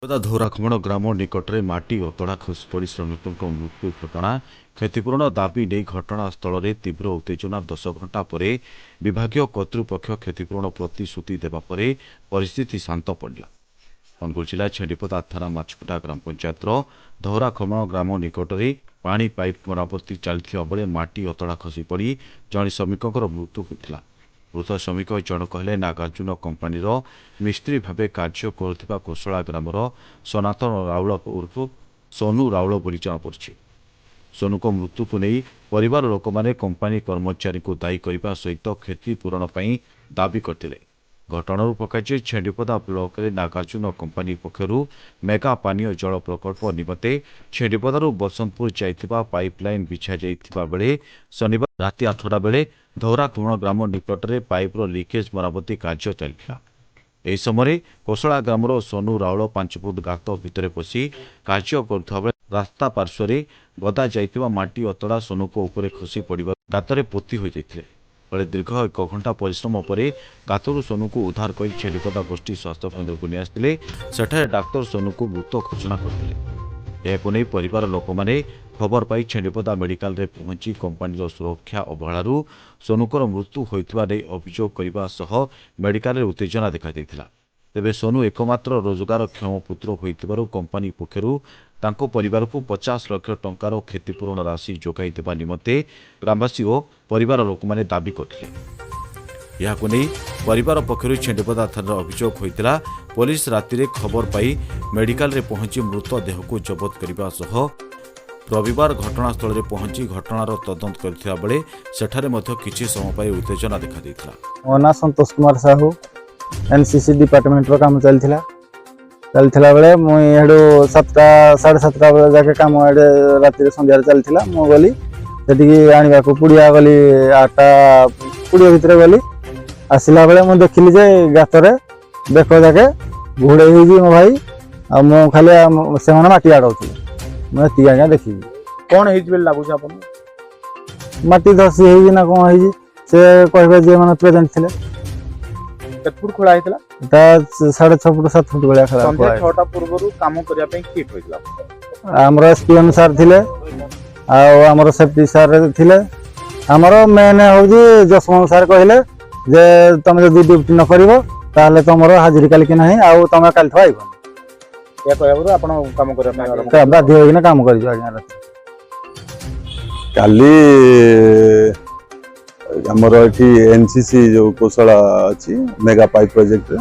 ଧଉରାଖମଣ ଗ୍ରାମ ନିକଟରେ ମାଟି ଅତଡ଼ା ଖସିପଡ଼ି ଶ୍ରମିକଙ୍କ ମୃତ୍ୟୁ ଘଟଣା। କ୍ଷତିପୂରଣ ଦାବି ନେଇ ଘଟଣାସ୍ଥଳରେ ତୀବ୍ର ଉତ୍ତେଜନା। 10 ଘଣ୍ଟା ପରେ ବିଭାଗୀୟ କର୍ତ୍ତୃପକ୍ଷ କ୍ଷତିପୂରଣ ପ୍ରତିଶ୍ରୁତି ଦେବା ପରେ ପରିସ୍ଥିତି ଶାନ୍ତ ପଡ଼ିଲା। ଅନୁଗୁଳ ଜିଲ୍ଲା ଛେଣ୍ଡିପଦା ଥାନା ମାଛକୁଟା ଗ୍ରାମ ପଞ୍ଚାୟତର ଧଉରାଖମଣ ଗ୍ରାମ ନିକଟରେ ପାଣି ପାଇପ୍ ମରାମତି ଚାଲିଥିବା ବେଳେ ମାଟି ଅତଡ଼ା ଖସିପଡ଼ି ଜଣେ ଶ୍ରମିକଙ୍କର ମୃତ୍ୟୁ ହୋଇଥିଲା। ମୃତ ଶ୍ରମିକ ଜଣକ ହେଲେ ନାଗାର୍ଜୁନ କମ୍ପାନୀର ମିସ୍ତ୍ରୀ ଭାବେ କାର୍ଯ୍ୟ କରୁଥିବା କୋଶଳା ଗ୍ରାମର ସନାତନ ରାଉଳ ଉର୍ଫ ସୋନୁ ରାଉଳ ବୋଲି ଜଣାପଡ଼ିଛି। ସୋନୁଙ୍କ ମୃତ୍ୟୁକୁ ନେଇ ପରିବାର ଲୋକମାନେ କମ୍ପାନୀ କର୍ମଚାରୀଙ୍କୁ ଦାୟୀ କରିବା ସହିତ କ୍ଷତିପୂରଣ ପାଇଁ ଦାବି କରିଥିଲେ। ଘଟଣାରୁ ପ୍ରକାଶ ଯେ, ଛେଣ୍ଡିପଦା ବ୍ଲକରେ ନାଗାର୍ଜୁନ କମ୍ପାନୀ ପକ୍ଷରୁ ମେଗା ପାନୀୟ ଜଳ ପ୍ରକଳ୍ପ ନିମନ୍ତେ ଛେଣ୍ଡିପଦାରୁ ବସନ୍ତପୁର ଯାଇଥିବା ପାଇପ୍ ଲାଇନ୍ ବିଛାଯାଇଥିବା ବେଳେ ଶନିବାର ରାତି 8ଟା ବେଳେ ଧଉରାଖମଣ ଗ୍ରାମ ନିକଟରେ ପାଇପ୍ର ଲିକେଜ୍ ମରାମତି କାର୍ଯ୍ୟ ଚାଲିଥିଲା। ଏହି ସମୟରେ କୋଶଳା ଗ୍ରାମର ସୋନୁ ରାଉଳ 5 ଫୁଟ ଗାତ ଭିତରେ ପଶି କାର୍ଯ୍ୟ କରୁଥିବା ବେଳେ ରାସ୍ତା ପାର୍ଶ୍ୱରେ ଗଦା ଯାଇଥିବା ମାଟି ଅତଡ଼ା ସୋନୁଙ୍କ ଉପରେ ଖସି ପଡ଼ିବା ଗାତରେ ପୋତି ହୋଇଯାଇଥିଲେ। ଫଳରେ ଦୀର୍ଘ ଏକ ଘଣ୍ଟା ପରିଶ୍ରମ ପରେ ଗାତରୁ ସୋନୁକୁ ଉଦ୍ଧାର କରି ଛେଣ୍ଡିପଦା ଗୋଷ୍ଠୀ ସ୍ୱାସ୍ଥ୍ୟ କେନ୍ଦ୍ରକୁ ନେଇଆସିଥିଲେ। ସେଠାରେ ଡାକ୍ତର ସୋନୁକୁ ମୃତ ଘୋଷଣା କରିଥିଲେ। ଏହାକୁ ନେଇ ପରିବାର ଲୋକମାନେ ଖବର ପାଇ ଛେଣ୍ଡିପଦା ମେଡିକାଲରେ ପହଞ୍ଚି କମ୍ପାନୀର ସୁରକ୍ଷା ଅବହେଳାରୁ ସୋନୁଙ୍କର ମୃତ୍ୟୁ ହୋଇଥିବା ନେଇ ଅଭିଯୋଗ କରିବା ସହ ମେଡିକାଲରେ ଉତ୍ତେଜନା ଦେଖାଦେଇଥିଲା। ତେବେ ସୋନୁ ଏକମାତ୍ର ରୋଜଗାରକ୍ଷମ ପୁତ୍ର ହୋଇଥିବାରୁ କମ୍ପାନୀ ପକ୍ଷରୁ ତାଙ୍କ ପରିବାରକୁ 50 ଲକ୍ଷ ଟଙ୍କାର କ୍ଷତିପୂରଣ ରାଶି ଯୋଗାଇ ଦେବା ନିମନ୍ତେ ଗ୍ରାମବାସୀ ଓ ପରିବାର ଲୋକମାନେ ଦାବି କରିଥିଲେ। ଏହାକୁ ନେଇ ପରିବାର ପକ୍ଷରୁ ଛେଣ୍ଡିପଦା ଥାନାରେ ଅଭିଯୋଗ ହୋଇଥିଲା। ପୋଲିସ ରାତିରେ ଖବର ପାଇ ମେଡିକାଲରେ ପହଞ୍ଚି ମୃତଦେହକୁ ଜବତ କରିବା ସହ ରବିବାର ଘଟଣାସ୍ଥଳରେ ପହଞ୍ଚି ଘଟଣାର ତଦନ୍ତ କରିଥିବା ବେଳେ ସେଠାରେ ମଧ୍ୟ କିଛି ସମୟ ପାଇଁ ଉତ୍ତେଜନା ଦେଖାଦେଇଥିଲା। ମୋ ନାଁ ସନ୍ତୋଷ କୁମାର ସାହୁ। ଏନ୍ସିସି ଡିପାର୍ଟମେଣ୍ଟର କାମ ଚାଲିଥିଲା। ଚାଲିଥିଲା ବେଳେ ମୁଁ ଏଆଡ଼ୁ 7ଟା 7:30 ବେଳେ ଯାକେ କାମ ଏଆଡ଼େ ରାତିରେ ସନ୍ଧ୍ୟାରେ ଚାଲିଥିଲା। ମୁଁ ଗଲି ସେଠିକି ଆଣିବାକୁ ପୁଡ଼ିଆ, ଗଲି 8ଟା 20 ଭିତରେ ଗଲି। ଆସିଲା ବେଳେ ମୁଁ ଦେଖିଲି ଯେ ଗାତରେ ବେକ ଯାକେ ଘୋଡ଼େଇ ହେଇଛି ମୋ ଭାଇ। ଆଉ ମୁଁ ଖାଲି ସେମାନେ ମାଟି ଆଡ଼ଉଥିଲେ, ମୁଁ ଏତିକି ଆଜ୍ଞା ଦେଖିବି। କଣ ହେଇଛି ବୋଲି ଲାଗୁଛି ଆପଣଙ୍କୁ? ମାଟି ଧସି ହେଇଛି ନା କଣ ହେଇଛି, ସେ କହିବେ ଯିଏ ମାନେ ପ୍ରେଜେଣ୍ଟ ଥିଲେ। କେତେ ଫୁଟ ଖୋଳା ହେଇଥିଲା? ତା 6.5 ଫୁଟ 7 ଫୁଟ ଭଳିଆ ଖେଳା ସନ୍ଧ୍ୟା ଖୋଳା ହେଇଥିଲା। 6ଟା ପୂର୍ବରୁ କାମ କରିବା ପାଇଁ କିଏ କହିଥିଲା ଆପଣଙ୍କୁ? ଆମର ଏସ୍ ସାର୍ ଥିଲେ ଆଉ ଆମର ସେଫ୍ଟି ସାର୍ ଥିଲେ। ଆମର ମେନ୍ ହେଉଛି ଯଶବନ୍ତ ସାର୍ କହିଲେ ଯେ ତମେ ଯଦି ଡ୍ୟୁଟି ନ କରିବ, ତାହେଲେ ତମର ହାଜିରି କାଲିକି ନାହିଁ ଆଉ ତମେ କାଲିଠୁ ଆଇବନି। ଏହା କହିବା ପୂର୍ବରୁ ଆପଣ କାମ କରିବା ପାଇଁ ଆରମ୍ଭ କଲେ? ବାଧ୍ୟ ହେଇକିନା କାମ କରିଛୁ ଆଜ୍ଞା ରାତିରେ। କାଲି ଆମର ଏଠି ଏନସିସି ଯୋଉ କୌଶଳା ଅଛି ମେଗା ପାଇପ୍ ପ୍ରୋଜେକ୍ଟରେ,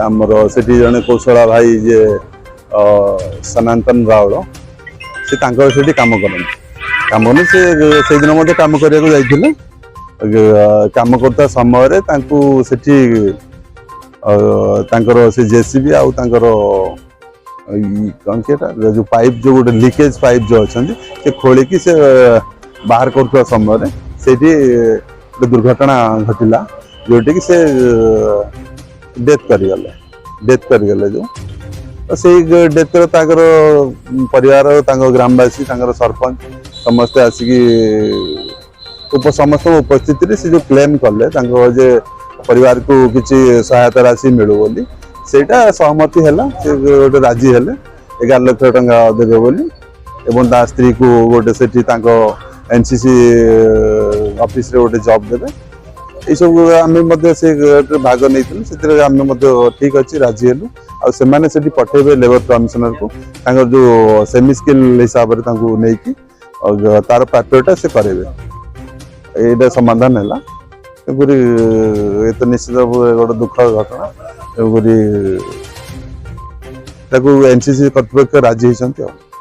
ଆମର ସେଠି ଜଣେ କୌଶଳା ଭାଇ ଯିଏ ସନାତନ ରାଉଳ, ସେ ତାଙ୍କର ସେଠି କାମ କରନ୍ତି। କାମ କରନ୍ତି, ସେ ସେଇଦିନ ମଧ୍ୟ କାମ କରିବାକୁ ଯାଇଥିଲେ। କାମ କରୁଥିବା ସମୟରେ ତାଙ୍କୁ ସେଠି ତାଙ୍କର ସେ ଜେସିବି ଆଉ ତାଙ୍କର କଣ କି ଏଟା ଯୋଉ ପାଇପ୍, ଯୋଉ ଗୋଟେ ଲିକେଜ ପାଇପ୍ ଯୋଉ ଅଛନ୍ତି, ସେ ଖୋଳିକି ସେ ବାହାର କରୁଥିବା ସମୟରେ ସେଇଠି ଗୋଟେ ଦୁର୍ଘଟଣା ଘଟିଲା, ଯୋଉଠିକି ସେ ଡେଥ୍ କରିଗଲେ। ଡେଥ୍ କରିଗଲେ ଯୋଉ, ତ ସେଇ ଡେଥ୍ର ତାଙ୍କର ପରିବାର, ତାଙ୍କ ଗ୍ରାମବାସୀ, ତାଙ୍କର ସରପଞ୍ଚ ସମସ୍ତେ ଆସିକି ସମସ୍ତଙ୍କ ଉପସ୍ଥିତିରେ ସେ ଯୋଉ କ୍ଲେମ୍ କଲେ ତାଙ୍କ ଯେ ପରିବାରକୁ କିଛି ସହାୟତା ରାଶି ମିଳୁ ବୋଲି, ସେଇଟା ସହମତି ହେଲା। ସେ ଗୋଟେ ରାଜି ହେଲେ 11 ଲକ୍ଷ ଟଙ୍କା ଦେବେ ବୋଲି ଏବଂ ତା ସ୍ତ୍ରୀକୁ ଗୋଟେ ସେଠି ତାଙ୍କ ଏନସିସି ଅଫିସରେ ଗୋଟେ ଜବ୍ ଦେବେ। ଏଇସବୁ ଆମେ ମଧ୍ୟ ସେ ଭାଗ ନେଇଥିଲୁ ସେଥିରେ। ଆମେ ମଧ୍ୟ ଠିକ ଅଛି ରାଜି ହେଲୁ। ଆଉ ସେମାନେ ସେଠି ପଠେଇବେ ଲେବର କମିଶନରକୁ, ତାଙ୍କର ଯୋଉ ସେମି ସ୍କିଲ୍ ହିସାବରେ ତାଙ୍କୁ ନେଇକି ଆଉ ତାର ପ୍ରାପ୍ୟଟା ସେ କରାଇବେ। ଏଇଟା ସମାଧାନ ହେଲା। ତେଣୁକରି ଏ ତ ନିଶ୍ଚିତ ଭାବେ ଗୋଟେ ଦୁଃଖ ଘଟଣା। ତେଣୁକରି ତାକୁ ଏନସିସି କର୍ତ୍ତୃପକ୍ଷ ରାଜି ହେଇଛନ୍ତି ଆଉ।